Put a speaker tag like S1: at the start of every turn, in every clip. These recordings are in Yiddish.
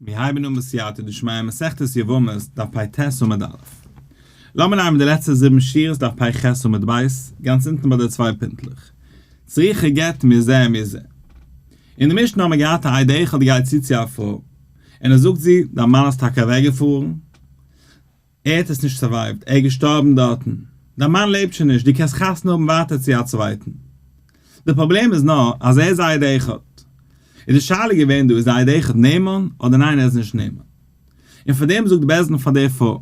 S1: מיר הייבן אן בסייעתא דשמיא מסכת יבמות דף פ"ט עמוד א'. לאמיר נעמען די לעצטע זיבן שורות דף פ"ח עמוד ב', גאנץ אונטן ביי די צוויי פינטלעך. צריכה גט מזה ומזה. אין די משנה האבן מיר געהאט א עד אחד גייט צו צו א פרוי, און ער זאגט זי, דיין מאן איז טאקע אוועקגעפארן, ער האט עס נישט survive ט, ער איז געשטארבן דארטן, דיין מאן לעבט שוין נישט, דו קענסט חתונה האבן ווייטער צו א צווייטן. די פראבלעם איז נאר אז ער איז א עד אחד. איז די שאלה געווען דא איז די עד אחד נאמן אדער ניין ער איז נישט נאמן. און פאר דעם זאגט בית דין פאר די פרוי,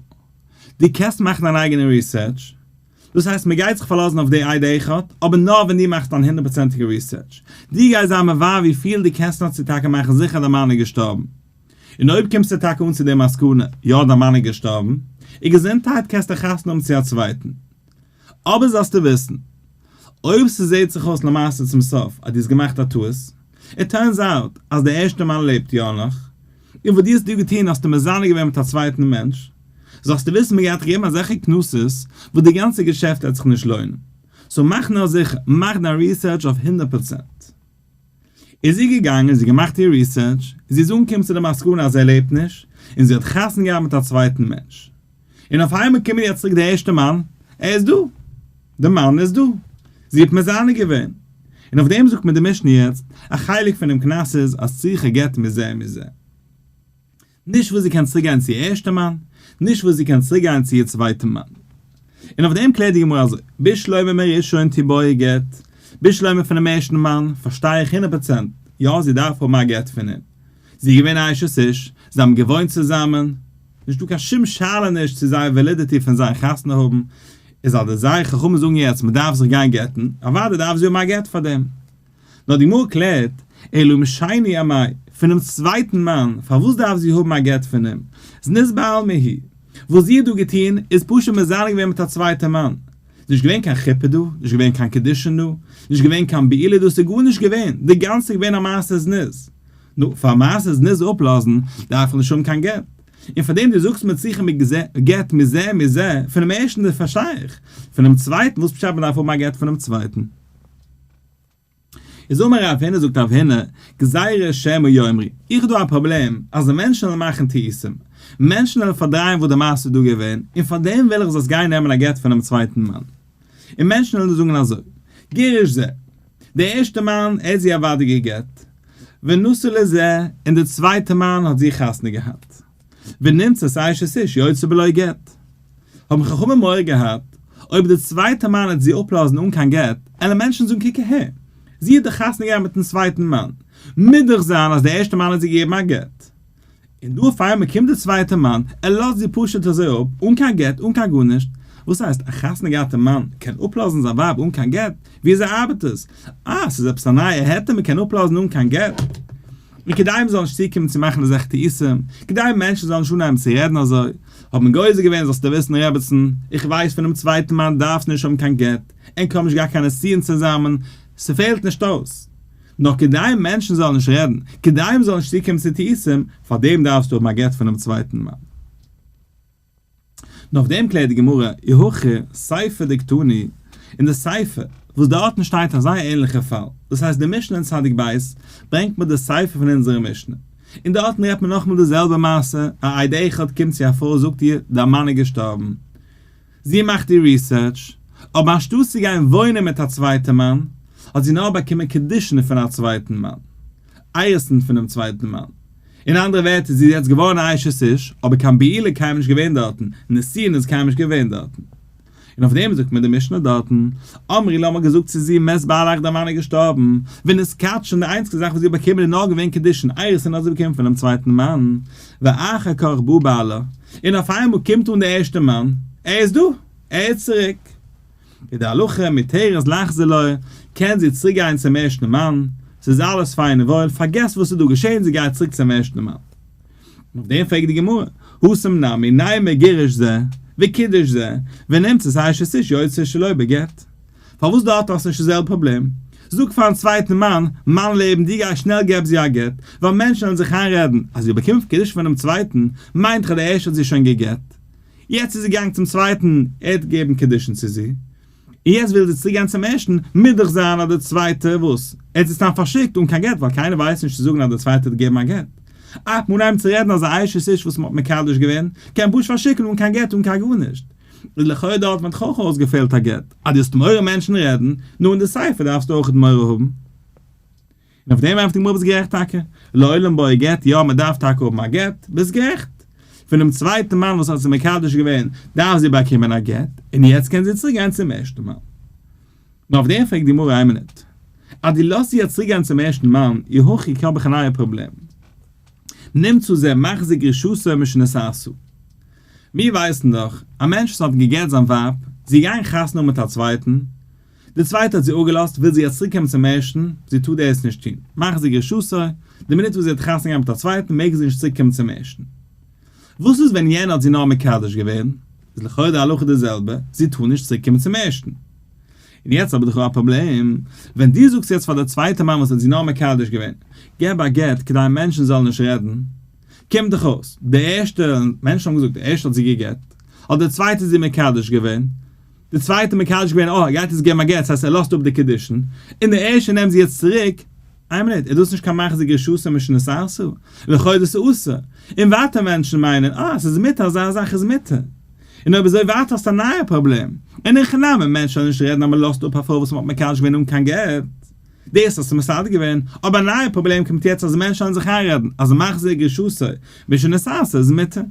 S1: דו קענסט מאכן דיין אייגענע research, דאס הייסט מען גייט זיך פארלאזן אויף די עד אחד, אבער נאר ווען דו מאכסט דיין הונדערט פראצענטיגע research. דו גייסט זיין מבאר וויפיל דו קענסט נאר צו טאקע מאכן זיכער דיין מאן איז געשטארבן. און אויב קומסטו טאקע אן צו די מסקנא, יא דיין מאן איז געשטארבן, איז געזונטהייט קענסטו חתונה האבן צו א צווייטן. אבער זאלסטו וויסן, אויב ס'זעהט זיך אויס למעשה צום סוף אז דו האסט געמאכט א טעות, it turns out אז דער ערשטער מאן לעבט יא נאך, און וואס דו האסט דא געטון האסטו מזנה געווען מיט א צווייטן מענטש, זאלסטו וויסן מ'גייט דיך געבן אזעלכע קנסות וואס די גאנצע געשעפט וועט זיך נישט לוינען. so מאך נאר זיכער, מאך דיין research אויף 100%. איז זי געגאנגען, זי געמאכט איר research, זי איז אנגעקומען צו די מסקנא אז ער לעבט נישט, און זי האט חתונה געהאט מיט א צווייטן מענטש. און אויף איינמאל קומט יעצט צוריק דער ערשטער מאן, ער איז דא! דער מאן איז דא! זי האט מזנה געווען. און אויף דעם זאגט מיר די משנה יעצט, א חלק פונעם קנס איז אז צריכה גט מזה ומזה. נישט וואס זי קען צוריק גיין צו איר ערשטע מאן, נישט וואס זי קען צוריק גיין צו איר צווייטע מאן. און אויף דעם קלערט די גמרא אזוי, בשלמא מראשון תיבעי גט, בשלמא פונעם ערשטן מאן, פארשטיי איך הונדערט פראצענט, יא זי דארף האבן א גט פון אים. זי איז געווען א אשת איש, זיי האבן געוואוינט צוזאמען, נישט דא קיין שום שאלה נישט צו זייער validity פון זייער חתונה האבן, איז אז די זייער חכמים זאגן יעצט מען דארף זיך גיין גט'ן, אוודאי דארף זי האבן א גט פאר דעם. נאר די גמרא קלערט, אלא משני אמאי, פונעם צווייטן מאן, פארוואס דארף זי האבן א גט פון אים? זנות בעלמא היא. וואס זי האט דא געטון, איז פשוט מזנה געווען מיט א צווייטע מאן. נישט געווען קיין חופה דא, נישט געווען קיין קידושין דא, נישט געווען קיין בעילה דא, ס'איז גארנישט געווען, די גאנצע איז געווען א מעשה זנות. נו, פאר מעשה זנות אפלאזן, דארף איך נישט האבן קיין גט. און פאר דעם דו זאגסט מיר צריכה גט מזה ומזה, פונעם ערשטן פארשטיי איך, פונעם צווייטן, וואס פשט מ'דארף האבן א גט פונעם צווייטן? איז אמר רב הונא זאגט רב הונא, גזירה שמא יאמרו, איך האב דא א פראבלעם אז די מענטשן וועלן מאכן טעותים, מענטשן וועלן פארדרייען וואס די מעשה איז דא געווען, און פאר דעם וויל איך זאלסט גיין נעמען א גט פונעם צווייטן מאן. און מענטשן וועלן זאגן אזוי, גירש זה, דער ערשטער מאן, ער האט זי אוודאי גע'גט, ונשא לזה, און דער צווייטער מאן האט זי חתונה געהאט. ונמצאת אשת איש יוצאה בלא גט. האבן חכמים מורא געהאט, אויב דער צווייטער מאן וועט זי אפלאזן אן קיין גט, עלן מענטשן זאגן קוק אהער, זי האט דאך חתונה געהאט מיטן צווייטן מאן, מוז דאך זיין אז דער ערשטער מאן האט זי געגעבן א גט. און דא אויף איינמאל קומט דער צווייטער מאן, ער לאזט זי פשוט אזוי אפ, אן קיין גט, אן קיין גארנישט. וואס הייסט, א חתונה געהאטע מאן קען אפלאזן זיין ווייב אן קיין גט? ווי אזוי ארבעט עס? אה, ס'איז עפעס א נייע היתר מ'קען אפלאזן אן קיין גט? און כדי מ'זאל נישט צוקומען צו מאכן אזעלכע טעותים, כדי מענטשן זאלן נישט אנהייבן צו רעדן אזוי, האט מען גוזר געווען זאלסטו וויסן רעבעצן, איך ווייס פונעם צווייטן מאן דארפסט נישט האבן קיין גט, ענק האבן נישט געהאט קיין נישואין צוזאמען, ס'פעלט נישט אויס. נאר כדי מענטשן זאלן נישט רעדן, כדי מ'זאל נישט צוקומען צו טעותים, פארדעם דארפסטו האבן א גט פונעם צווייטן מאן. נאר אויף דעם קלערט די גמרא, אי הכי סיפא דקתני, אין די סיפא, וואס דארטן שטייט א זייער ענליכע פאל, דאס הייסט די משנה אין צדיק בית ברענגט מיר די סיפא פון אונזערע משנה, און דארטן רעדט מען נאכאמאל די זעלבע מעשה, א עד אחד קומט צו א פרוי זאגט איר דיין מאן איז געשטארבן, זי מאכט איר research, אבער אנשטאט צו גיין וואוינען מיט א צווייטע מאן, האט זי נאר באקומען קידושין פון א צווייטן מאן, אירוסין פונעם צווייטן מאן. אין אנדערע ווערטער זי איז יעצט געווארן א אשת איש, אבער קיין בעילה קיינמאל נישט געווען דארטן, נישואין איז קיינמאל נישט געווען דארטן. און אויף דעם זאגט מיר די משנה דארטן, אמרו לה האט מען געזאגט צו זי מת בעלך דיין מאן איז געשטארבן, ונתקדשה און די איינציגסטע זאך וואס זי האט באקומען איז נאר געווען קידושין, אירוסין האט זי באקומען פונעם צווייטן מאן, ואחר כך בא בעלה, און אויף איינמאל קומט אן דער ערשטער מאן, ער איז דא, ער איז צוריק. איז די הלכה מותרת לחזור לו, קען זי צוריק גיין צום ערשטן מאן, ס'איז אלעס פיין און וואויל, פארגעס וואס איז דא געשען, זי גייט צוריק צום ערשטן מאן. און אויף דעם פרעגט די גמרא, התם נמי נימא גירש זה וקידש זה, ונמצאת אשת איש יוצאה שלא בגט. פארוואס דארט האסטו נישט די זעלבע פראבלעם? זאג פארן צווייטן מאן, מיין לעבן, דו גיי שנעל געב זי א גט, ווייל מענטשן וועלן זיך איינרעדן אז זי האט באקומען קידוש פונעם צווייטן, מיינט דאך אז דער ערשטער האט זי שוין גע'גט. יעצט איז זי געגאנגען צום צווייטן, ער האט געגעבן קידושין צו זי, און יעצט וויל זי צוריק גיין צום ערשטן, מוז דאך זיין אז דער צווייטער וואס? ער האט זי סתם פארשיקט אן קיין גט, ווייל קיינער ווייסט נישט צו זאגן אז דער צווייטער האט געגעבן א גט. אט מ'אנהייבן צו רעדן אז א אשת איש וואס מ'האט מקדש געווען, קען פשוט פארשיקן אן קיין גט אן קיין גארנישט. איז לכאורה דארט וואלט דאך אויך אויסגעפעלט א גט. אז דו האסט מורא מענטשן רעדן, נו אין די סיפא דארפסטו אויכעט מורא האבן. און אויף דעם ענטפערט די גמרא ביסט גערעכט טאקע, לעולם בעי גט, יא מען דארף טאקע האבן א גט, ביסט גערעכט. פונעם צווייטן מאן וואס האט זי מקדש געווען דארף זי באקומען א גט, און יעצט קען זי צוריק גיין צום ערשטן מאן. נאר אויף דעם פרעגט די גמרא איין מינוט, אז דו לאזט זי יעצט צוריק גיין צום ערשטן מאן, אי הכי האב איך א נייע פראבלעם. נמצא זה מחזיק גרושתו משנשאתו. מיר ווייסן דאך, א מענטש וואס האט גע'גט זיין ווייב, זי איז געגאנגען חתונה האבן מיט א צווייטן, די צווייטע האט זי אפגעלאזט, וויל זי יעצט צוריק קומען צום ערשטן, זי טאר דאס נישט טון. מחזיק גרושתו, די מינוט וואס זי האט חתונה געהאט מיט א צווייטן מעג זי נישט צוריק קומען צום ערשטן. וואס איז ווען יענער האט זי נאר מקדש געווען? איז לכאורה די הלכה די זעלבע, זי טאר נישט צוריק קומען צום ערשטן. און יעצט האב איך דאך א פראבלעם, ווען דו זאגסט יעצט פאר די צווייטע מאן וואס האט זי נאר מקדש געווען, געב א גט כדי מענטשן זאלן נישט רעדן, קומט דאך אויס, די ערשטע, מענטשן האבן געזאגט, די ערשטע האט זי גע'גט, האט די צווייטע זי מקדש געווען, די צווייטע מקדש געווען, אה, ער גייט יעצט געבן א גט, ס'הייסט ער לאזט אפ די קידושין, און די ערשטע נעמט זי יעצט צוריק, איין מינוט, איז דאס נישט קיין מחזיק גרושתו משנשאתו? לכאו' דאס איז אסור, און ווייטער מענטשן מיינען, אה, ס'איז מותר, אזא זאך איז מותר. און אויב אזוי ווייטער האסטו א נייע פראבלעם, אין הכי נמי, מענטשן זאלן נישט רעדן אז מ'לאזט אפ א פרוי וואס מ'האט מקדש געווען אן קיין גט, דאס האסטו מסדר געווען, אבער א נייע פראבלעם קומט יעצט אז מענטשן וועלן זיך איינרעדן אז מחזיק גרושתו משנשאתו איז מותר. און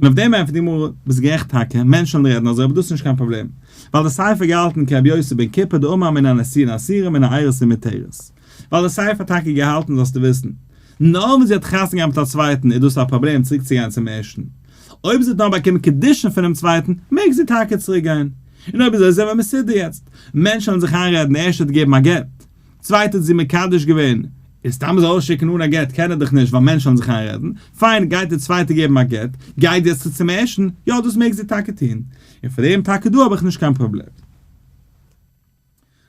S1: אויף דעם ענטפערט די גמרא, ביסט גערעכט טאקע, מענטשן וועלן רעדן אזוי אבער דאס איז נישט קיין פראבלעם, ווייל די סיפא געהאלטן כרבי יוסי בן כיפר דאמר מן הנישואין אסורה מן האירוסין מותרת. ווייל די סיפא האט טאקע געהאלטן זאלסטו וויסן, נאר ווען זי האט חתונה געהאט מיט א צווייטן איז דאס א פראבלעם צוריק צו גיין צום ערשטן. אויב זי האט נאר באקומען קידושין פונעם צווייטן מעג זי טאקע צוריק גיין. און אויב אזוי זעמער מסודר יעצט. מענטשן וועלן זיך איינרעדן די ערשטע האט געגעבן א גט, צווייטע האט זי מקדש געווען, און סתם אזוי אויסשיקן אן א גט קען ער דאך נישט ווייל מענטשן וועלן זיך איינרעדן, פיין גייט די צווייטע געבן א גט, גייט יעצט צו צום ערשטן, יא דאס מעג זי טאקע טון, און פאר דעם טאקע דא האב איך נישט קיין פראבלעם.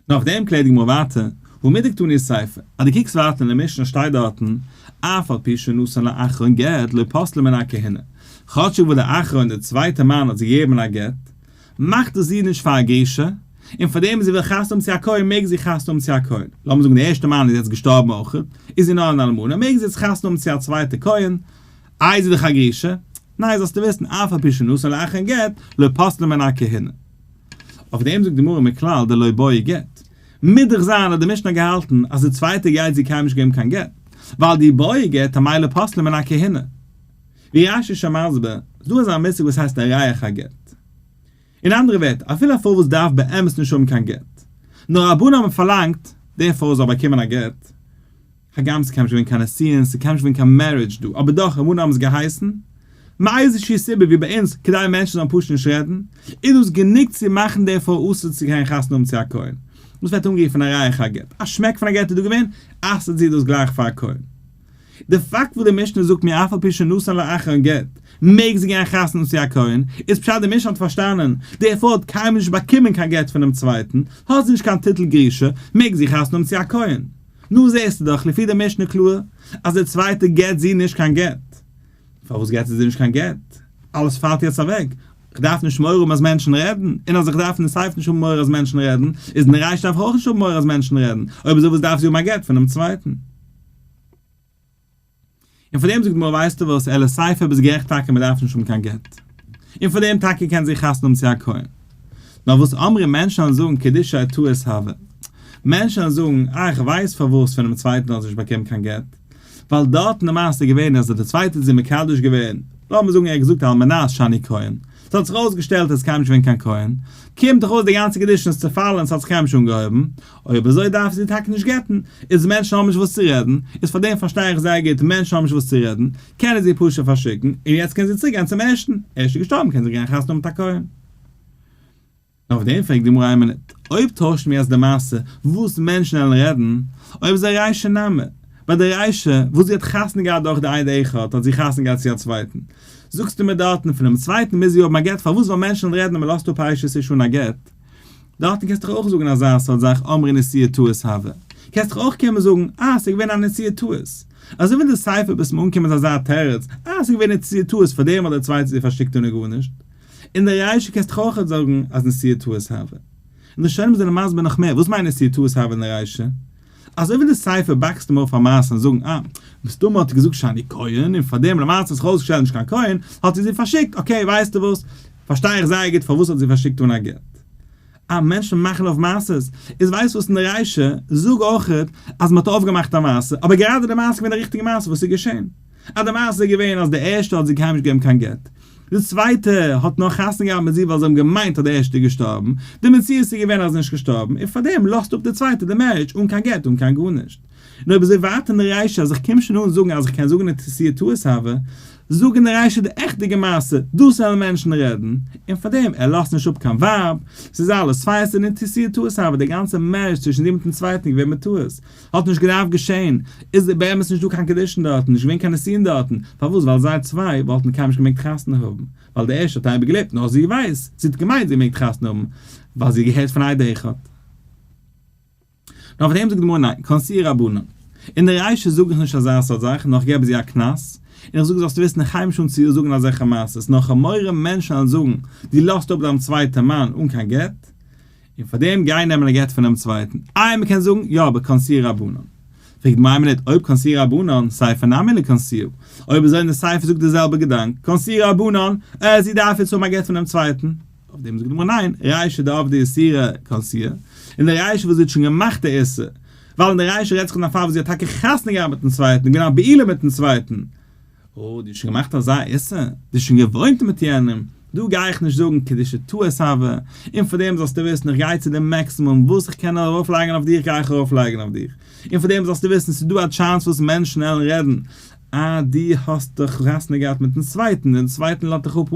S1: נאך דעם קלערט די גמרא ווייטער, הא מדקתני סיפא, אז דו קוקסט ווייטער אין די משנה שטייט דארטן, אף על פי שנתן לאחרון גט לא פסלה מן הכהונה, כאטשיג וואס דער אחרון דער צווייטער מאן האט זי געגעבן א גט, מאכט דאס זי נישט פאר א גרושה, און פאר דעם זי וויל חתונה האבן צו א כהן מעג זי חתונה האבן צו א כהן, לאמיר זאגן דער ערשטער מאן איז יעצט געשטארבן אויך, איז זי נאר אן אלמנה, מעג זי יעצט חתונה האבן צו א צווייטע כהן, איי זי איז דאך א גרושה? ניין זאלסטו וויסן אף על פי שנתן לאחרון גט לא פסלה מן הכהונה. אויף דעם זאגט די גמרא מכלל דלא בעי גט, מוז דאך זיין אז די משנה האט געהאלטן אז די צווייטע גייט זי קיינמאל נישט געבן קיין גט, ווייל דאי בעי גט אמאי לא פסלה מן הכהונה. ווי רש"י איז שוין מסביר, איז דא אזא מושג וואס הייסט א ריח הגט. אין אנדערע ווערטער, אפילו א פרוי וואס דארף באמת נישט האבן קיין גט, נאר רבנן האבן פארלאנגט די פרוי זאל באקומען א גט, הגם ס'איז קיינמאל נישט געווען קיין נישואין, ס'איז קיינמאל נישט געווען קיין marriage דא, אבער דאך, רבנן האבן עס געהייסן, מאיזושהי סיבה ווי ביי אונז, כדי מענטשן זאלן פשוט נישט רעדן, איז דאס גענוג צו מאכן די פרוי אסור צו גיין חתונה האבן צו א כהן. דאס ווערט אנגערופן א ריח הגט. א שמעק פון א גט איז דא געווען, אסר'ט זי דאס גלייך פאר א כהן. די פאקט וואס די משנה זאגט מיר אף על פי שנתן לאחרון גט, מעג זי גיין חתונה צו א כהן, איז פשט די משנה האט פארשטאנען, די פרוי האט קיינמאל נישט באקומען קיין גט פונעם צווייטן, האט זי נישט קיין טיטל גרושה, מעג זי חתונה האבן צו א כהן. נו זעסטו דאך לפי די משנה קלאר אז די צווייטע גט זי נישט קיין גט. פארוואס געט זי נישט קיין גט? אלעס פאלט יעצט אוועק. כ'דארף נישט מורא האבן אז מענטשן רעדן, און אז איך דארף אין סיפא נישט האבן מורא אז מענטשן רעדן, איז אין רישא דארף איך אויך נישט האבן מורא אז מענטשן רעדן, אויב אזוי וואס דארף זי האבן א גט פונעם צווייטן? און פאר דעם זאגט די גמרא ווייסטו וואס, אלא סיפא ביסט גערעכט טאקע מען דארף נישט האבן קיין גט, און פאר דעם טאקע קען זי חתונה האבן צו א כהן. נאר וואס אמרי מענטשן וועלן זאגן קידושי טעות הוה. מענטשן וועלן זאגן אה איך ווייס פארוואס פונעם צווייטן האט זי נישט באקומען קיין גט, ווייל דארטן די מעשה איז געווען אז די צווייטע האט זי מקדש געווען, לאמיר זאגן ער האט געזאגט על מנת שאני כהן, ס'האט זיך אויסגעשטעלט אז ס'קיינמאל נישט געווען קיין כהן, קומט דאך אויס די גאנצע קידושין איז צעפאלן און ס'האט זיך קיינמאל נישט אנגעהויבן, אויב אזוי דארף זי טאקע נישט גט'ן, איז מענטשן האבן נישט וואס צו רעדן, איז פאר דעם פארשטיי איך זייער גוט מענטשן האבן נישט וואס צו רעדן, קען ער זי פשוט פארשיקן, און יעצט קען זי צוריק גיין צום ערשטן, ערשט איז געשטארבן קען זי גיין חתונה האבן מיט א כהן. און אויף דעם פרעגט די גמרא איין מינוט, אויב טוישן מיר יעצט די מעשה וואס מענטשן וועלן רעדן, אויב איז א רישא נמי, ביי די רישא וואס זי האט חתונה געהאט דורך די עד אחד האט זי חתונה געהאט צו א צווייטן, זאגסטו מיר דארטן פונעם צווייטן מוז זי האבן א גט פארוואס ווייל מענטשן וועלן רעדן אז מען לאזט אפ א אשת איש אן א גט, דארטן קענסטו דאך אויך זאגן אזא סארט זאך אמרי נישואי טעות הוה, קענסט דאך אויך קומען זאגן אה ס'איז געווען א נישואי טעות, אזוי ווי אין די סיפא ביסט מיר אנגעקומען מיט אזא תירוץ אה ס'איז געווען נישואי טעות פארדעם האט דער צווייטער זי פארשיקט אן גארנישט. אין די רישא קענסטו דאך אויך זאגן אז נישואי טעות הוה. און די ראשונים זענען מסביר נאך מער, וואס מיינט נישואי טעות הוה אין די רישא? אזוי ווי די סיפא באקסט אים אויף א מעשה און זאגן אה, מסתמא האט ער געזאגט שאני כהן און פארדעם למעשה האט זיך אויסגעשטעלט נישט קיין כהן, האט זי זי פארשיקט, okay ווייסטו וואס, פארשטיי איך זייער גוט פארוואס האט זי פארשיקט אן א גט. אה, מענטשן מאכן אויף מעשות, איז ווייסט וואס אין די רישא, זאג אויכעט אז מען האט אויפגעמאכט א מעשה, אבער גראדע די מעשה איז געווען די ריכטיגע מעשה וואס איז געשען. אז די מעשה איז געווען אז די ערשטע האט זי קיינמאל נישט געגעבן קיין גט, די צווייטע האט נאר חתונה געהאט מיט זי ווייל זיי האבן געמיינט אז די ערשטע איז געשטארבן, די מציאות איז געווען אז זי איז נישט געשטארבן, און פארדעם לאזט אפ די צווייטע די marriage אן קיין גט אן קיין גארנישט. און אויב אזוי ווייטער אין די רישא אז איך קום שוין אן זאגן אז איך קען זאגן נשיאה טעות הוה, זאג אין די רישא די עכטיגע מעשה, דאס וועלן מענטשן רעדן, און פארדעם ער לאזט נישט אפ קיין ווייב, ס'איז אלעס פיין ס'איז נשיאה טעות הוה, די גאנצע marriage צווישן זי מיטן צווייטן איז געווען בטעות, האט נישט געדארפט געשען, איז באמת נישט דא קיין קידושין דארטן, נישט געווען קיין נישואין דארטן, פארוואס? ווייל זיי צוויי וואלטן קיינמאל נישט געמעגט חתונה האבן, ווייל די ערשטע האט אייביג געלעבט, נאר זי ווייסט, זי האט געמיינט זי מעגט חתונה האבן, ווייל זי האט געהערט פון עד אחד. נאר אויף דעם זאגט די גמרא ניין, קנסוה רבנן. אין די רישא זאג איך נישט אזא סארט זאך, נאר איך געב זי א קנס, און איך זאג זאלסטו וויסן איך הייב נישט אן צו זאגן אזעלכע מעשות, נאר כ'האב מורא מענטשן וועלן זאגן, דו לאזט אפ דיין צווייטע מאן אן קיין גט, און פאר דעם גיי נעמען א גט פונעם צווייטן. איי מ'קען זאגן, יא אבער קנסוה רבנן. פרעגט די גמרא איין מינוט, אויב קנסוה רבנן, סיפא נמי ליקנסוה. אויב אזוי אין די סיפא זאגט די זעלבע געדאנק, קנסוה רבנן, אה זי דארף יעצט האבן א גט פונעם צווייטן. אויף דעם זאגט די גמרא ניין, רישא דעבדה איסורא קנסוה, אין די רישא וואס זי האט שוין געמאכט די איסור, ווייל אין די רישא רעדט זיך אין א פאל וואס זי האט טאקע חתונה געהאט מיטן צווייטן און געווען א בעולה מיטן צווייטן, אוי, דו האסט שוין געמאכט אזא איסור? דו האסט שוין געוואוינט מיט יענעם? דא גיי איך נישט זאגן קידושי טעות הוה, און פאר דעם זאלסטו וויסן איך גיי צו די maximum וואס איך קען ארויפלייגן אויף דיך גיי איך ארויפלייגן אויף דיך, און פאר דעם זאלסטו וויסן ס'איז דא א chance וואס מענטשן עלן רעדן, אה דו האסט דאך חתונה געהאט מיטן צווייטן, דעם צווייטן לאזט דיך אפ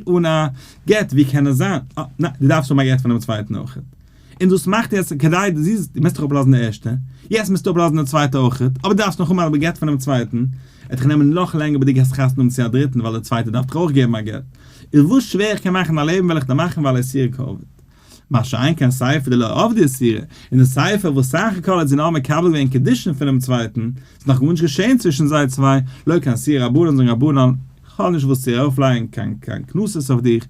S1: אן א גט, ווי קען עס זיין? אה, ניין, דו דארפסט האבן א גט פונעם צווייטן אויכעט. און דאס מאכט יעצט כדי דו זיסט, דו מוזט דאך אפלאזן די ערשטע, יעצט מוזטו אפלאזן די צווייטע אויכעט, אבער דו דארפסט נאך האבן א גט פונעם צווייטן, עט דיך נעמען נאך לענגער ביז דו גייסט חתונה האבן צו א דריטן ווייל די צווייטע דארף דיך אויך געבן א גט, איז וואס שווער איך קען מאכן א לעבן וועל איך דיר מאכן ווייל איסורא קעביד. מה שאין כן סיפא דלא עבדה איסורא, און די סיפא וואס סך הכל האט זי נאר מקבל געווען קידושין פונעם צווייטן, ס'איז נאך גארנישט געשען צווישן זיי צוויי, לא קנסוה רבנן זאגן רבנן, כ'האב נישט וואס צו ארויפלייגן קיין קיין קנסות אויף דיך,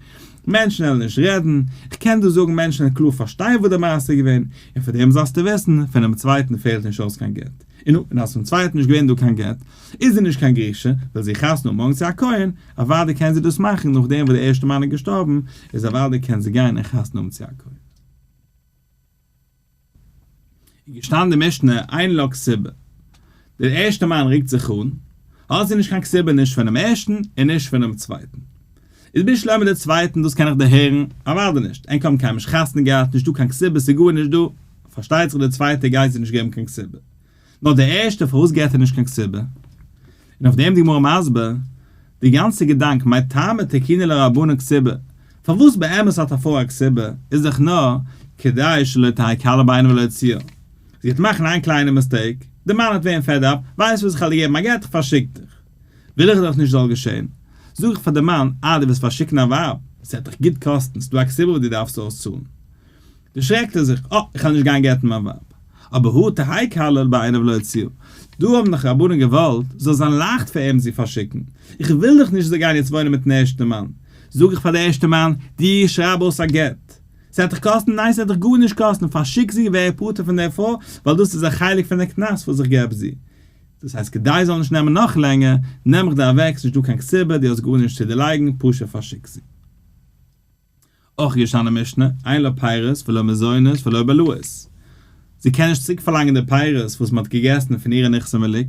S1: מענטשן וועלן נישט רעדן, כ'קען דא זאגן מענטשן וועלן קלאר פארשטיין וואס די מעשה איז געווען, און פאר דעם זאלסטו וויסן, פונעם צווייטן פעלט נישט אויס קיין גט. און נו, און אז פון צווייטן נישט געווען דא קיין גט, איז זי נישט קיין גרושה, וויל זי חתונה האבן מארגן צו א כהן, אוודאי קען זי דאס מאכן, נאכדעם וואס די ערשטע מאן איז געשטארבן, איז אוודאי קען זי גיין און חתונה האבן צו א כהן. איז געשטאנען די משנה אין לה כתובה, דער ערשטער מאן רוקט זיך אן, האט זי נישט קיין כתובה נישט פונעם ערשטן און נישט פונעם צווייטן. איז בשלמא דער צווייטן דאס קען איך דערהערן? אוודאי נישט, ענק האבן קיינמאל נישט חתונה געהאט, נישט דא קיין כתובה, ס'איז גארנישט דא, פארשטייט זיך דער צווייטער גייט זי נישט געבן קיין כתובה. נאר דער ערשטער פארוואס געט ער נישט קיין כתובה? און אויף דעם די גמרא מסביר, די גאנצע געדאנק מאי טעמא תקינו ליה רבנן כתובה, פארוואס באמת האט א פרוי א כתובה, איז דאך נאר כדי שלא תהא קלה בעיניו להוציאה, זי וועט מאכן איין קליינע mistake, די מאן וועט ווערן fed up, ווייסט וואס איך וועל דיר געבן א גט איך פארשיק דיך. וויל איך דאך נישט זאל געשען, זאג איך פאר די מאן, אה דו ווילסט פארשיקן א ווייב, ס'וועט דיך גוט קאסטן, ס'דא א כתובה וואס דו דארפסט אויסצאלן. דערשרעקט ער זיך, אה, איך וועל נישט גיין גט'ן מיין ווייב. אבער הא תהא קלה בעיניו להוציאה. דא האבן דאך רבנן געוואלט, זאל זיין לייכט פאר אים זי פארשיקן. איך וויל דאך נישט זי זאל גיין יעצט וואוינען מיט'ן ערשטן מאן. זאג איך פאר די ערשטע מאן, דו שרייב אויס א גט. ס'וועט דיך קאסטן? ניין ס'וועט דיך גארנישט קאסטן, פארשיק זי, ווער פטור פון דער פרוי, ווייל דאס איז א חלק פון די קנס וואס איך געב זי. דאס הייסט כדי זאל נישט נעמען נאך לענגער, נעם איך דיר אוועק, ס'נישט דא קיין כתובה, דו האסט גארנישט צו דערלייגן, פשוט פארשיק זי. אויך געשטאנען אין משנה, אין לה פירות ולא מזונות ולא בלאות. זי קען נישט צוריק פארלאנגען די פירות וואס מען האט געגעסן פון אירע נכסי מלוג,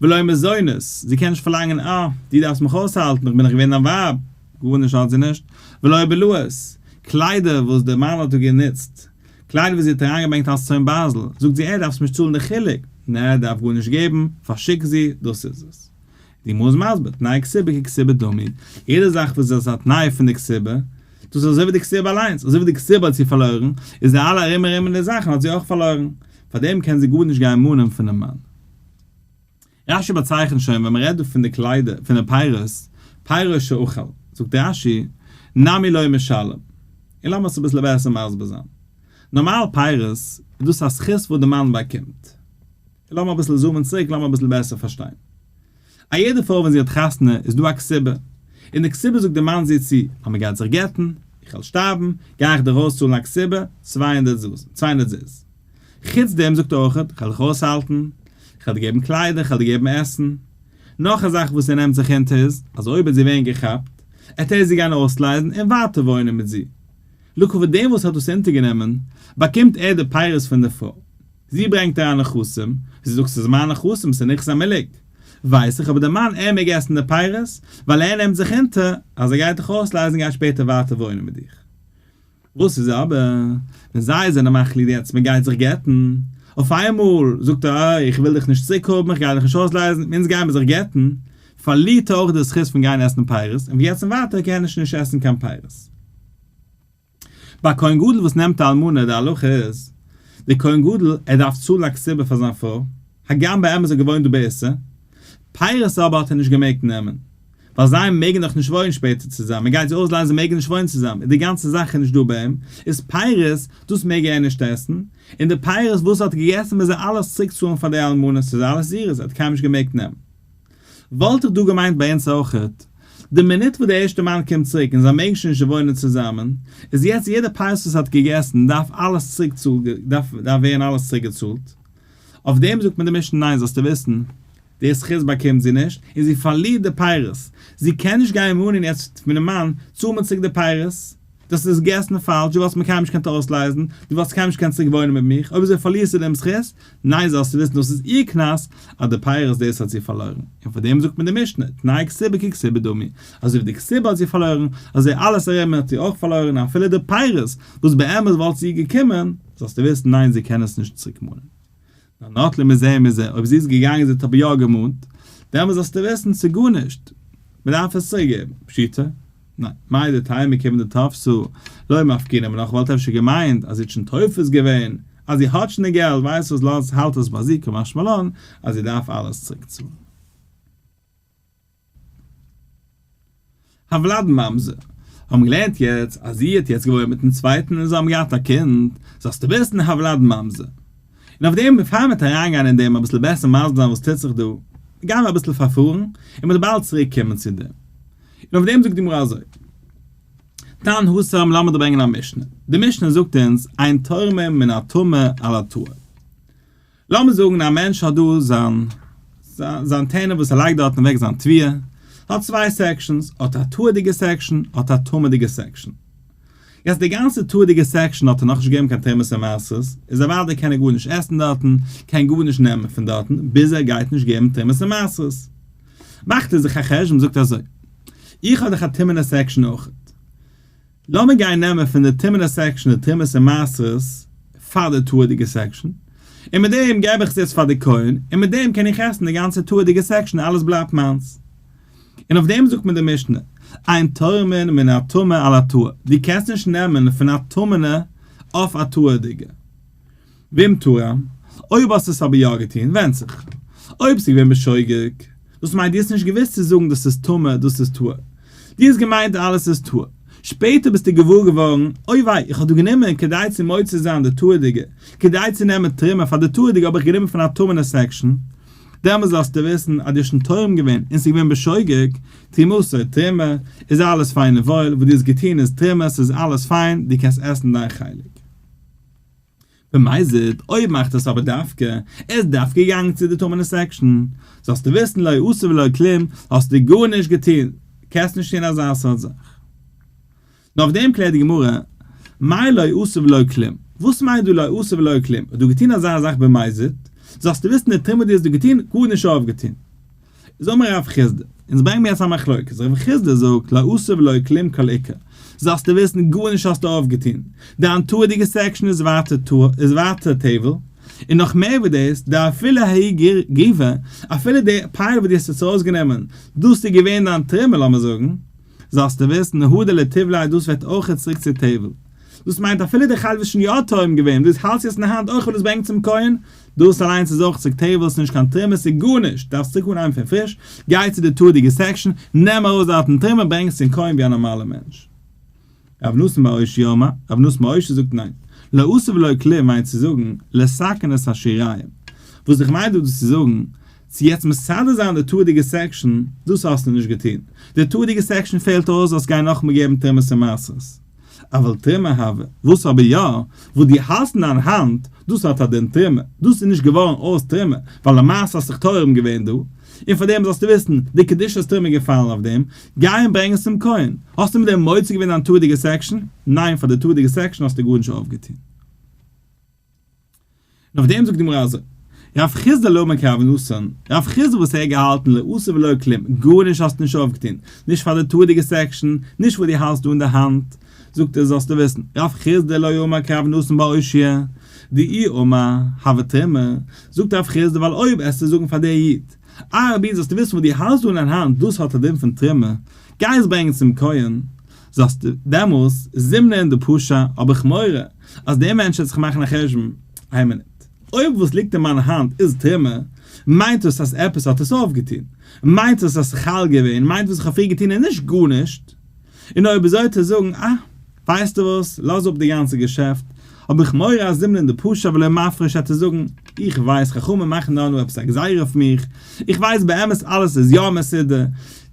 S1: ולא מזונות, זי קען נישט פארלאנגען אה, דו דארפסט מיך אויסהאלטן, איך בין דאך געווען דיין ווייב, גארנישט האט זי נישט, ולא בלאות, קליידער וואס דער מאן האט דא גענוצט, קליידער וואס זי האט אריינגעברענגט אלס צאן ברזל, זאגט זי ער דארפסט מיר צאלן די חילוק, נע ער דארף גארנישט געבן, פארשיק זי, דאס איז עס. די גמרא איז מסביר, תנאי כתובה ככתובה דמי, יעדע זאך וואס איז א תנאי פון די כתובה, דאס איז אזוי ווי די כתובה אליינס, אזוי ווי די כתובה האט זי פארלוירן, איז די אלע ארום ארום די זאכן האט זי אויך פארלוירן, פארדעם קען זי גארנישט גיין מאנען פונעם מאן. רשי באצייכנט שוין ווען מען רעדט דא פון די קליידער, פון די פירות, פירות שאכל, זאגט רשי, נמי לא משלם. און לאמיר עס אביסל בעסער מסביר זיין. נארמאל פירות, איז דאס א זכות וואס די מאן באקומט. לאמיר אביסל zoom ען צוריק לאמיר אביסל בעסער פארשטיין. א יעדע פרוי ווען זי האט חתונה איז דא א כתובה, אין די כתובה זאגט די מאן זי צו אז מען גייט זיך גט'ן, איך וועל שטארבן, גיי איך דיר אויסצאלן א כתובה, 200 זוז, 200 זוז. חוץ דעם זאגט ער אויך, איך וועל דיך אויסהאלטן, איך וועל דיר געבן קליידער, איך וועל דיר געבן עסן. נאך א זאך וואס ער נעמט זיך אונטער איז, אז אויב וועט זי ווערן געכאפט, עט ער זי גיין אויסלייזן און ווייטער וואוינען מיט זי. לכבוד דעם וואס האט דאס אונטערגענומען, באקומט ער די פירות פון די פרוי. זי ברענגט אריין נכסים, זי זאגט ס'איז מיין נכסים, ס'איז נכסי מלוג. ווייס איך, אבער דער מאן ער מעג עסן די פירות, ווייל ער נעמט זיך אונטער אז ער גייט דיך אויסלייזן און גייט שפעטער ווייטער וואוינען מיט דיך. וואס איז אבער ווען זיי זענען מחליט יעצט מען גייט זיך גט'ן, אויף איינמאל זאגט ער איי איך וויל דיך נישט צוריק האבן איך גיי דיך נישט אויסלייזן אונז גיימער זיך גט'ן, פארלירט ער אויך די זכות פון גיין עסן פירות און פון יעצט און ווייטער קען ער שוין נישט עסן קיין פירות. ביי כהן גדול וואס נעמט א אלמנה די הלכה איז, דער כהן גדול ער דארף צאלן א כתובה פאר זיין פרוי, הגם באמת איז ער געוואוינט דא באיסור, פירות אבער האט ער נישט געמעגט נעמען, ווייל זיי מעגן דאך נישט וואוינען שפעטער צוזאמען, מען גייט זיי אויסלייזן זיי מעגן נישט וואוינען צוזאמען, איז די גאנצע זאך איז נישט דא ביי אים, איז פירות דאס מעג ער נישט עסן, און די פירות וואס ער האט געגעסן מוז ער אלעס צוריק צאלן פאר די אלמנה, ס'איז אלעס אירס, ער האט קיינמאל נישט געמעגט נעמען. וואלט איך דא געמיינט ביי אונז אויכעט, די מינוט וואס די ערשטע מאן קומט צוריק און זיי מעגן שוין נישט וואוינען צוזאמען, איז יעצט יעדע פירות וואס ער האט געגעסן דארף אלעס צוריק דארף ווערן אלעס צוריק געצאלט. אויף דעם זאגט מיר די משנה ניין זאלסטו וויסן, די זכות באקומט זי נישט, און זי פארלירט די פירות, זי קען נישט גיין מאנען יעצט פונעם מאן, צאל מיר צוריק די פירות, דאס איז געסן פאלש, דו וואלסט מיר קיינמאל נישט געקענט אויסלייזן, דו וואלסט קיינמאל נישט געקענט צוריק וואוינען מיט מיך, אויב אזוי פארלירסטו דעם זכות, ניין זאלסטו וויסן דאס איז איר קנס, אז די פירות דאס האט זי פארלוירן, און פאר דעם זאגט מיר די משנה, תנאי כתובה ככתובה דמי, אזוי ווי די כתובה האט זי פארלוירן, אזוי אלעס ארום האט זי אויך פארלוירן, אפילו די פירות, וואס באמת וואלט זי געקומען, זאלסטו וויסן ניין זי קען עס נישט צוריק מאנען. נאר נטלה מזה ומזה, אויב זי איז געגאנגען זי האט אבער יא געמאנט, דעמאלס זאלסטו וויסן ס'איז גארנישט, מ'דארף עס צוריק געבן, פשיטא? ניין, מהו דתימא כיוון דתפסה לא מפקינן מינה, כ'וואלט אפשר געמיינט אז זי האט שוין תופס געווען אז זי האט שוין די געלט, ווייסט וואס לאז האלט עס ביי זי קא משמע לן אז זי דארף אלעס צוריק צאלן. הוולד ממזר, האבן געלערנט יעצט אז זי האט יעצט געוואוינט מיטן צווייטן און זיי האבן געהאט א קינד, זאלסטו וויסן הוולד ממזר. און אויף דעם בעפאר מ'וועט אריינגיין אין דעם אביסל בעסער מסביר זיין וואס טוט זיך דא, גייען מיר אביסל פארפארן, און מ'וועט באלד צוריק קומען צו דעם. און אויף דעם זאגט די גמרא אזוי. תנן התם לאמיר דא ברענגען א משנה. די משנה זאגט אונז אין תורמים מן הטמא על הטהור. לאמיר זאגן א מענטש האט דא זיין זיין טענער וואס ער לייגט דארטן אוועק זיין תבואה, האט צוויי sections, האט א טהור'דיגע section, האט א טמא'דיגע section. יעצט די גאנצע טהור'דיגע section האט ער נאכנישט געגעבן קיין תרומות און מעשרות, איז אוודאי קען ער גארנישט עסן דארטן, קען גארנישט נעמען פון דארטן, ביז ער גייט נישט געבן תרומות און מעשרות. מאכט ער זיך א חשבון, זאגט אזוי, איך האב דאך א טמא'נע section אויכעט, לאמיר גיין נעמען פון די טמא'נע section די תרומות און מעשרות פאר די טהור'דיגע section, און מיט דעם געב איך עס יעצט פאר די כהן, און מיט דעם קען איך עסן די גאנצע טהור'דיגע section און אלעס בלייבט מיינס. און אויף דעם זאגט מיר די משנה, אין תורמין מן הטמא על הטהור, דו קענסט נישט נעמען פון א טמא'נע אויף א טהור'דיגע. ואם תרם, אויב האסטו עס אבער יא געטון, ווענדט זיך. אויב ס'איז געווען בשוגג, דאס מיינט דו האסט נישט געוואוסט צו זאגן דאס איז טמא דאס איז טהור. דו האסט געמיינט אלעס איז טהור. שפעטער ביסטו געוואר געווארן, אוי וויי, איך האב דא גענומען כדי צו מוציא זיין די טהור'דיגע, כדי צו נעמען תרומה פאר די טהור'דיגע האב איך גענומען פון א טמא'נע section. דעמאלס זאלסטו וויסן אז דו האסט שוין תורם געווען און ס'איז געווען בשוגג, תרומתו תרומה, איז אלעס פיין און וואויל, וואס דו האסט געטון איז תרומה, ס'איז אלעס פיין, דו קענסט עסן דיין חלק. במזיד, אויב מאכט עס אבער דווקא, ער איז דווקא געגאנגען צו די טמא'נע section, זאלסטו וויסן לא עשה ולא כלום, האסטו גארנישט געטון, קענסט נישט טון אזא סארט זאך. נאר אויף דעם קלערט די גמרא, מאי לא עשה ולא כלום, וואס מיינט דא לא עשה ולא כלום, האט דא געטון אזא זאך במזיד, זאלסטו וויסן די תרומה דו האסט דא געטון, גארנישט אויפגעטון. איז אמר רב חסדא, אונז ברענגן מיר יעצט א מחלוקת, רב חסדא זאגט לא עשה ולא כלום כל עיקר, זאלסטו וויסן גארנישט האסטו אויפגעטון, דיין טהור'דיגע section איז ווייטער טהור איז ווייטער טבל, און נאך מער ווי דאס, דאפילו ההיא גריוא, אפילו די פייל וואס דו האסט יעצט ארויסגענומען, דאס איז געווען דיין תרומה לאמיר זאגן, זאלסטו וויסן, הדר לטיבליה דאס ווערט אויכעט צוריק צו טבל. דאס מיינט אפילו די חלב איז שוין יא טועם געווען, דאס האלטסט יעצט אין די האנט אויך וויל עס ברענגן צום כהן, דאס אליינס איז אויך צוריק טבל, ס'איז נישט קיין תרומה, ס'איז גארנישט, דארפסט צוריק אנהייבן פון פריש, גיי צו די טהור'דיגע section, נעם ארויס דארטן תרומה, ברענג עס צום כהן ווי א נארמאלער מענטש. רב נתן בר אושעיא אמר, רב נתן בר אושעיא זאגט ניין, לא עשה ולא כלום מיינט צו זאגן, לתקן את השיריים. וואס איך מיין דא צו זאגן, צו יעצט מסדר זיין די טהור'דיגע section, דאס האסטו נישט געטון. די טהור'דיגע section פעלט אויס זאלסט גיין נאכאמאל געבן תרומות און מעשרות. אבל תרומה הוה, וואס אבער יא, וואס דו האלסט אין דיין האנט, דאס האט א דין תרומה, דאס איז נישט געווארן אויס תרומה, ווייל למעשה האסט זיך תורם געווען דא, און פאר דעם זאלסטו וויסן, די קדושת תרומה איז געפאלן אויף דעם, גיי און ברענג עס צום כהן. האסטו מיט דעם מוציא געווען דיין תורה'דיגע section? ניין, פאר די תורה'דיגע section האסטו גארנישט אויפגעטון. און אויף דעם זאגט די גמרא אזוי, רב חסדא לא אמר כרב נתן, רב חסדא וואס ער האט געהאלטן לא עשה ולא כלום, גארנישט האסטו נישט אויפגעטון, נישט פאר די תורה'דיגע section, נישט וואס דו האלסט דא אין די האנט, זאגט ער זאלסטו וויסן, רב חסדא לא אמר כרב נתן באושיא, דאי אמר הוה תרומה, זאגט רב חסדא ווייל אויב עסטו זאגן פאר דער איד, אה רבי זאלסטו וויסן וואס דו האלסט דא אין דיין האנט דאס האט א דין פון תרומה, גיי עס ברענגען צום כהן, זאלסטו דעמאלס זימנין דפשע, האב איך מורא אז דער מענטש וועט זיך מאכן א חשבון, איין מינוט, אויב וואס ליגט אין מיין האנט איז תרומה, מיינט דאס אז עפעס האט עס אויפגעטון, מיינט דאס אז ס'איז חל געווען, מיינט וואס איך האב פריער געטון איז נישט גארנישט. און אויב אזוי צו זאגן, אה, ווייסטו וואס, לאז אפ די גאנצע געשעפט, האב איך מורא אז זימנין דפשע ולא מפריש עט ער זאגן, איך ווייס חכמים מאכן נאר נאר עפעס א גזירה אויף מיך, איך ווייס באמת אלעס איז יא מסודר,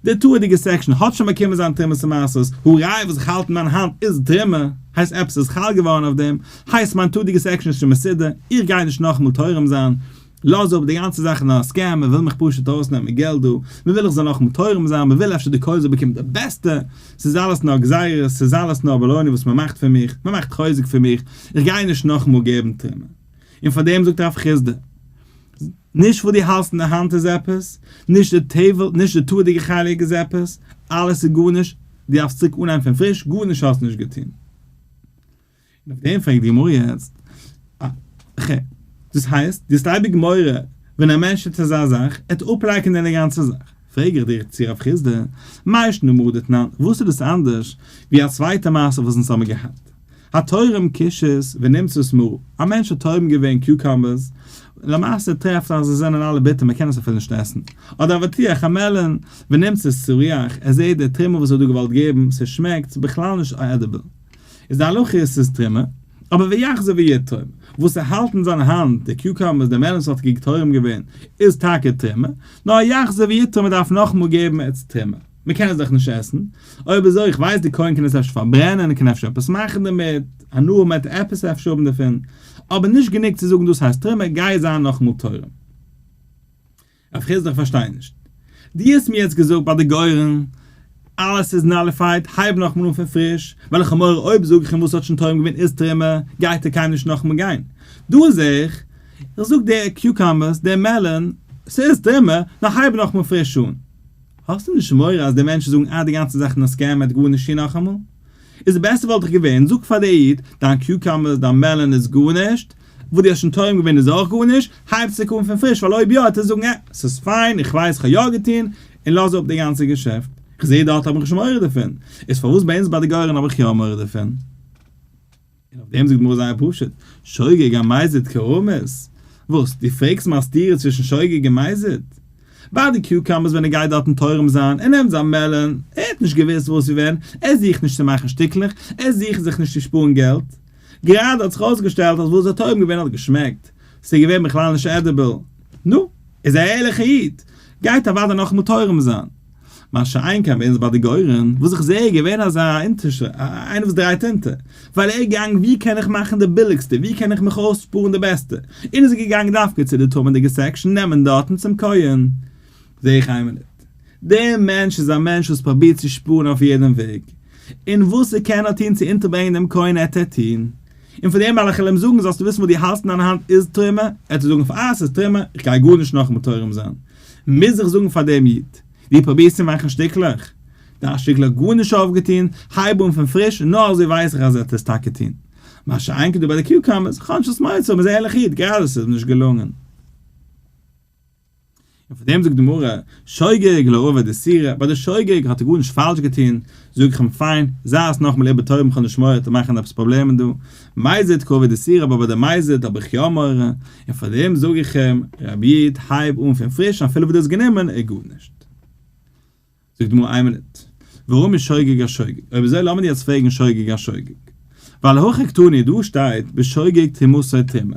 S1: די תורה'דיגע section האט שוין באקומען זיין תרומות ומעשרות, הא ראי' וואס איך האלט אין מיין האנט איז תרומה, הייסט עפעס איז חל געווארן אויף דעם, הייסט מיין תורה'דיגע section איז שוין מסודר, איך גיי נישט נאכאמאל תורם זיין, לאז אפ די גאנצע זאך איז נאר א scam, מען וויל מיך פשוט ארויסנעמען געלט דא, מען וויל איך זאל נאכאמאל תורם זיין, מען וויל אפשר די כהן זאל באקומען די בעסטע, ס'איז אלעס נאר גזירות, ס'איז אלעס נאר baloney וואס מען מאכט פון מיך, מען מאכט חוזק פון מיך, איך גיי נישט נאכאמאל געבן תרומה. און פאר דעם זאגט רב חסדא, נישט וואס דו האלסט אין די האנט איז עפעס, נישט די טבל, נישט די תורה'דיגע חלק איז עפעס, אלעס איז גארנישט, דו דארפסט צוריק אנהייבן פון פריש, גארנישט האסט נישט געטון. און אויף דעם פרעגט די גמרא יעצט, ח. דאס הייסט, דו האסט אייביג מורא ווען א מענטש טוט אזא זאך, ער וועט אפלייקענען די גאנצע זאך. פרעג איך דיר צו רב חסדא, מאי שנא מהא דתנן, וואס איז דאס אנדערש ווי א צווייטע מעשה וואס אונז האבן געהאט? התורם קישות ונמצאת מרה, א מענטש האט תורם געווען cucumbers, למעשה טרעפט ער אז זיי זענען אלע ביטער מען קען עס אפילו נישט עסן, אדער אבטיח א melon ונמצאת סריח, ער זעט די תרומה וואס ער האט דא געוואלט געבן, ס'שמעקט, ס'איז בכלל נישט edible. איז די הלכה איז ס'איז תרומה, אבער ויחזור ויתרום, וואס ער האלט אין זיין האנט, די cucumbers, די melons וואס האט תורם געווען, איז טאקע תרומה, נאר יחזור ויתרום מען דארף נאכאמאל געבן אלס תרומה, מען קען עס דאך נישט עסן, אויב אזוי איך ווייס די כהן קען עס אפשר פארברענען, קען אפשר עפעס מאכן דערמיט, הנאה מען וועט עפעס אפשר האבן דערפון, אבער נישט גענוג צו זאגן דאס הייסט תרומה, גיי זיי נאכאמאל תורם. רב חסדא איך פארשטיי נישט. דו האסט מיר יעצט געזאגט ביי די גורן אלעס איז nullified, הייב נאכאמאל אן פון פריש, ווייל איך האב מורא אויב זאג איך אים וואס האט שוין תורם געווען איז תרומה, גייט ער קיינמאל נישט נאכאמאל גיין. דא זעה איך, איך זאג די cucumbers, די melon, ס'איז תרומה, נאר הייב נאכאמאל פריש אן. האסטו נישט מורא אז די מענטשן זאגן אה די גאנצע זאך איז א scam ער האט גארנישט טון נאכאמאל? איז די בעסטע וואלט דאך געווען, זאג פאר די איד, דיין cucumbers, דיין melon איז גארנישט, וואס דו האסט שוין תורם געווען איז אויך גארנישט, הייב צוריק אן פון פריש, ווייל אויב יא וועט ער זאגן עה, ס'איז פיין, איך ווייס איך האב יא געטון, און לאז אפ די גאנצע געשעפט. איך זעה דארט האב איך נישט מורא דערפון, איז פארוואס ביי אונז ביי די גורן האב איך יא מורא דערפון? און אויף דעם זאגט די גמרא זייער פשוט, שוגג אמזיד קרמית, וואס, דו פרעגסט מיר א סתירה צווישן שוגג און מזיד? ביי די cucumbers ווען ער גייט דארטן תורם זיין, ער נעמט זיין melon, ער האט נישט געוואוסט וואס ווי ווען, ער זוכט נישט צו מאכן שטיקלעך, ער זוכט זיך נישט צו שפארן געלט. גראדע האט זיך אויסגעשטעלט אז וואס ער האט תורם געווען האט געשמעקט, ס'איז געווען בכלל נישט edible. נו, איז א ערליכע איד, גייט אוודאי נאכאמאל תורם זיין. מה שאין כן ביי אונז ביי די גורן, וואס איך זעה איז געווען אזא אונטערשע, איינער וואס דרייט אונטער, ווייל ער איז געגאנגען ווי קען איך מאכן די ביליגסטע, ווי קען איך מיך אויסשפארן די בעסטע, און איז געגאנגען דווקא צו די טמא'דיגע section נעמען דארטן צום כהן. זעה איך איין מינוט. דער מענטש איז א מענטש וואס פרובירט צו שפארן אויף יעדן וועג, און וואס ער קען נאר טון צו אונטערברענגען דעם כהן עט ער טון. און פון דעם וועל איך אים זאגן זאלסטו וויסן וואס דו האלסט אין דיין האנט איז תרומה, עט ער זאגן פאר אה ס'איז תרומה, איך גיי גארנישט נאכאמאל תורם זיין. מוז איך זאגן פאר דעם איד, דו פרובירסט צו מאכן שטיקלעך? דיין שטיקל האט גארנישט אויפגעטון, הייב אן פון פריש, נאר אזוי ווייס איך אז ער וועט עס טאקע טון. מה שאין כן דא ביי די cucumbers, כאטש וואס מוצא האבן איז א ערליכע איד, גראדע ס'איז אים נישט געלונגען. און פאר דעם זאגט די גמרא, שוגג לא עביד איסורא, ביי די שוגג האט ער גארנישט פאלש געטון, זאג איך אים פיין, זיי עס נאכאמאל איבער תורם כ'האב נישט מורא צו מאכן עפעס פראבלעמען דא, מזיד קא עביד איסורא אבער ביי די מזיד האב איך יא מורא, און פאר דעם זאג איך אים, רבי איד הייב אן פון פריש אפילו וואס דו האסט גענומען איז גארנישט. זאגט די גמרא איין מינוט, ורמי שוגג אשוגג, אויב אזוי לאמיר יעצט פרעגן שוגג אשוגג, ווייל הכא קתני דא שטייט בשוגג תרומתו תרומה,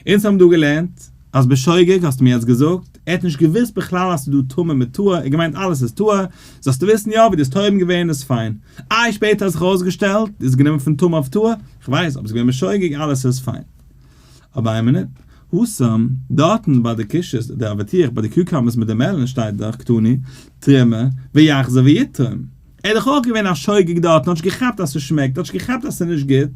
S1: אונז האבן דא געלערנט אז בשוגג האסטו מיר יעצט געזאגט. ער האט נישט געוואוסט בכלל אז ס'איז דא טמא מיט טהור, ער האט געמיינט אלעס איז טהור, זאלסטו וויסן יא ווי דו האסט תורם געווען איז פיין. איי שפעטער האט זיך ארויסגעשטעלט דו האסט גענומען פון טמא אויף טהור, כ'ווייס, אבער ס'איז געווען בשוגג אלעס איז פיין. אבער איין מינוט, התם, דארטן ביי די קישות, די אבטיח, ביי די cucumbers מיט די melon שטייט דאך קתני, תרומה, ויחזור ויתרום. ער איז דאך אויך געווען א שוגג דארטן, האט נישט געכאפט אז ס'שמעקט, האט נישט געכאפט אז ס'איז נישט גוט.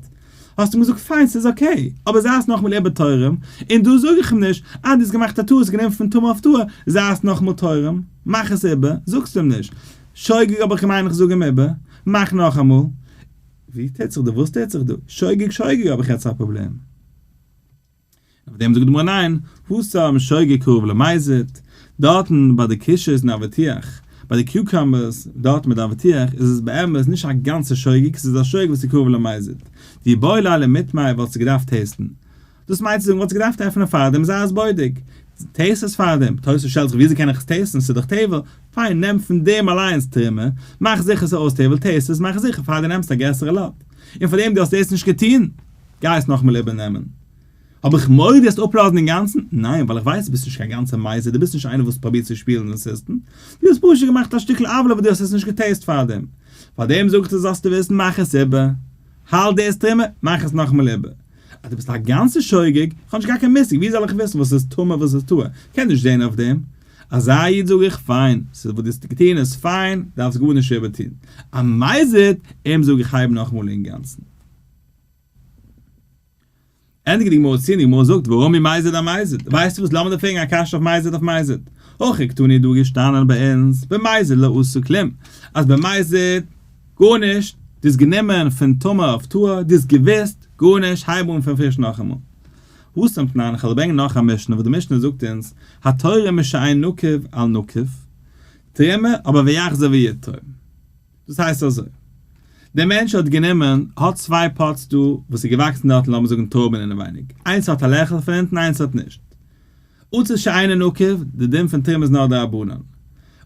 S1: האסט אים געזאגט פיין ס'איז okay, אבער זיי עס נאכאמאל איבער תורם, און דא זאג איך אים נישט, אה דו האסט געמאכט א טעות גענומען פון טמא אויף טהור, זיי עס נאכאמאל תורם, מאך עס איבער, זאגסט אים נישט, שוגג האב איך געמיינט איך זאג אים איבער, מאך נאכאמאל. ווי טוט זיך דא? וואס טוט זיך דא? שוגג שוגג האב איך יעצט א פראבלעם. אויף דעם זאגט די גמרא ניין, התם שוגג קרוב למזיד, דארטן ביי די קישות און אבטיח, ביי די cucumbers דארט מיט די אבטיח איז עס באמת נישט א גאנצע שוגג, ס'איז א שוגג וואס איז קרוב למזיד, דאיבעי ליה למיטמיה וואלסטו געדארפט taste ן, דאס מיינט צו זאגן וואלסטו געדארפט עפענען פארדעם זיי עס בודק, taste עס פארדעם, תוס' שטעלט זיך וויאזוי קען איך עס taste ן ס'איז דאך טבל, פיין נעם פון דעם אליינס תרומה, מאך זיכער ס'איז אויס טבל, taste עס, מאך זיכער פאר דו נעמסט א גרעסערע lot, און פארדעם דו האסט דאס נישט געטון, גיי עס נאכאמאל איבערנעמען. האב איך מורא דו וועסט אפלאזן אינגאנצן? ניין, ווייל איך ווייס דו ביסט נישט קיין גאנצער מזיד, דו ביסט נישט איינער וואס פרובירט צו שפילן אין סיסטעם, דו האסט פשוט געמאכט א שטיקל עוולה וואס דו האסט עס נישט גע taste פארדעם. פארדעם זאג איך דיר זאלסטו וויסן מאך עס איבער. האלט דאס תרומה, מאך עס נאכאמאל איבער. אז דו ביסט א גאנצער שוגג, איך האב נישט געהאט קיין מושג, ווי זאל איך וויסן וואס איז טמא וואס איז טהור, קען נישט זען אויף דעם. אזא איד זאג איך פיין, ס'איז וואס דו האסט געטון איז פיין, דארפסט גארנישט איבערטון. א מזיד, אים זאג איך הייב נאכאמאל אינגאנצן. ענדיגט די גמרא צו און די גמרא זאגט ורמי מזיד אמזיד, ווייסטו וואס לאמיר דיר פרעגן א קשיא אויף מזיד אויף מזיד, הכא קתני דא געשטאנען ביי אונז במזיד לא עשה כלום, אז במזיד גארנישט, דו האסט גענומען פון טמא אויף טהור, דו האסט געוואוסט, גארנישט, הייב אן פון פריש נאכאמאל. התם תנן, איך וועל ברענגען נאך א משנה וואס די משנה זאגט אונז, התורם משאינו נקוב על נקוב, תרומה אבער ויחזור ויתרום. דאס הייסט אזוי, דער מענטש האט גענומען, האט צוויי pots דא וואס איז געוואקסן דארטן לאמיר זאגן טרויבן אינעווייניג, איינס האט א לעכל פון אונטן איינס האט נישט. עציץ שאינו נקוב, די דין פון תרומה איז נאר דרבנן.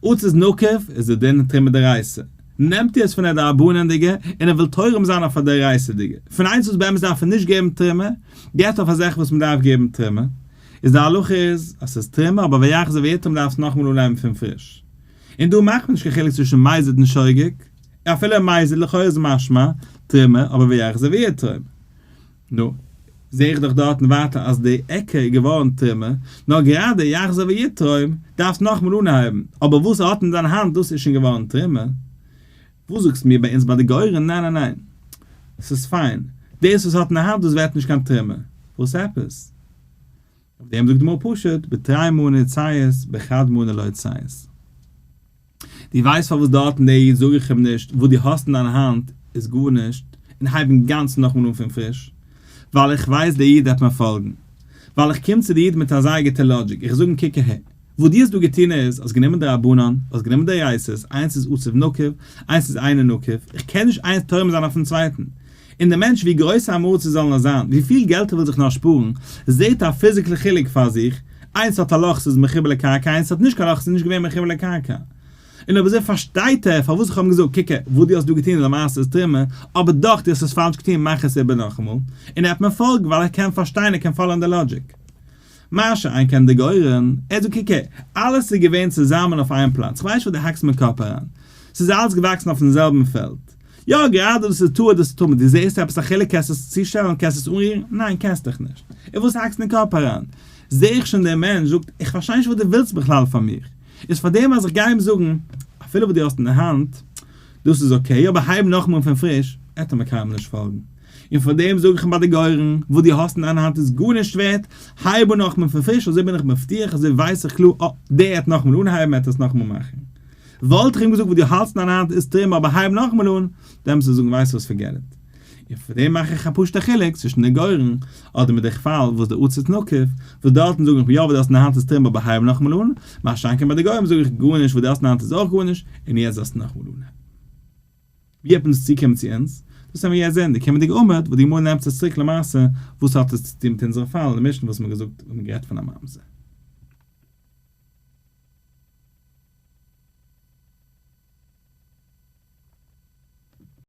S1: עציץ נקוב איז די דין תרומה דאורייתא. נעמט ער עס פון א דרבנן'דיגע און ער וויל תורם זיין אויף א דאורייתא'דיגע. פון איינס וואס באמת דארף ער נישט געבן תרומה, געבט ער אויף אזעלכע וואס מען דארף געבן תרומה. איז די הלכה איז אז ס'איז תרומה אבער ויחזור ויתרום דארף עס נאכאמאל אנהייבן פון פריש. און דא מאכט מען נישט קיין חילוק צווישן מזיד און שוגג, אפילו מזיד לכאו' איז משמע תרומה אבער ויחזור ויתרום. נו, זעה איך דאך דארטן ווייטער אז די עיקר איז געווארן תרומה, נאר גראדע יחזור ויתרום דארפסט נאכאמאל אנהייבן, אבער וואס ער האט אין זיין האנט דאס איז שוין געווארן תרומה. וואס זאגסט מיר ביי אונז ביי די גורן, ניין ניין ניין, ס'איז פיין, דאס וואס האט אין די האנט דאס ווערט נישט קיין תרומה, וואס עפעס? אויף דעם זאגט די גמרא פשוט, בתרי מני ציית, בחד מנה לא ציית. דו ווייסט פארוואס דארט אין די איד זאג איך אים נישט, וואס דו האסט אין דיין האנט איז גארנישט, און הייב אינגאנצן נאכאמאל אן פון פריש? ווייל איך ווייס די איד וועט מיר פאלגן. ווייל איך קום צו די איד מיט א זייער גוטע logic, איך זאג אים קוק אהער, וואס דו האסט דא געטון איז, האסט גענומען דרבנן, האסט גענומען דאורייתא'ס, איינס איז עציץ נקוב, איינס איז אינו נקוב, איך קען נישט איינס תורם זיין אויפן צווייטן. און דער מענטש ווי גרויס עם הארץ עס זאל נאר זיין, ווי פיל געלט ער וויל זיך נאר שפארן, זעהט א physical חילוק פאר זיך, איינס האט א לאך ס'איז מחובר לקרקע איינס האט נישט קיין לאך ס'איז נישט געווען מחובר לקרקע. און אויב אזוי פארשטייט ער פארוואס איך האב אים געזאגט קוק וואס דו האסט דא געטון למעשה איז תרומה, אבער דאך דו האסט עס פאלש געטון מאך עס איבער נאכאמאל, און ער האט מיר פאלגט ווייל ער קען פארשטיין ער קען follow ען די logic. מה שאין כן די גורן, ער זאגט קוק הער, אלעס איז געווען צוזאמען אויף איין פלאץ, כ'ווייס נישט וואס דו האקסט מיר קאפ אריין, ס'איז אלעס געוואקסן אויפן זעלבן פעלד, יא גראדע דאס איז טהור דאס איז טמא, דו זעסט עפעס א חילוק קענסט עס צושטעלן קענסט עס אנרירן, ניין קענסט דיך נישט, און וואס האקסט אין קאפ אריין, זעה איך שוין דער מענטש זאגט איך פארשטיי נישט וואס דו ווילסט בכלל פון מיר, איז פארדעם אז איך גיי אים זאגן אפילו וואס דו האסט אין די האנט דאס איז okay אבער הייב נאכאמאל אן פון פריש, עט ער מיר קיינמאל נישט פאלגן. און פאר דעם זאג איך אים ביי די גורן, וואס דו האסט אין דיין האנט איז גארנישט ווערט, הייב אן נאכאמאל פון פריש, אזוי בין איך מבטיח, אזוי ווייס איך קלאר, אה, דער העט נאכאמאל אנהייבן, ער העט עס נאכאמאל מאכן. וואלט איך אים געזאגט וואס דו האלטסט אין דיין האנט איז תרומה אבער הייב נאכאמאל אן, דעמאלטס וועסטו זאגן ווייסט וואס forget it. און פאר דעם מאך איך א פשוט'ע חילוק צווישן די גורן, אדער מיט די פאל וואס די עציץ נקוב, וואס דארטן זאג איך יא וואס דו האסט אין די האנט איז תרומה אבער הייב נאכאמאל אן, מה שאין כן ביי די גורן זאג איך גארנישט וואס דו האסט אין די האנט איז אויך גארנישט, און יעצט זאלסטו נאכאמאל אנהייבן. ווי האט מען עס צוקומען צו אונז? דאס וועלן מיר יעצט זען די קומענדיגע עמוד, וואו די גמרא נעמט עס צוריק למעשה, וואס האט עס צו טון מיט אונזערע פאל אין די משנה וואס מ'האט געזאגט ווען מ'האט גערעדט פון א ממזר.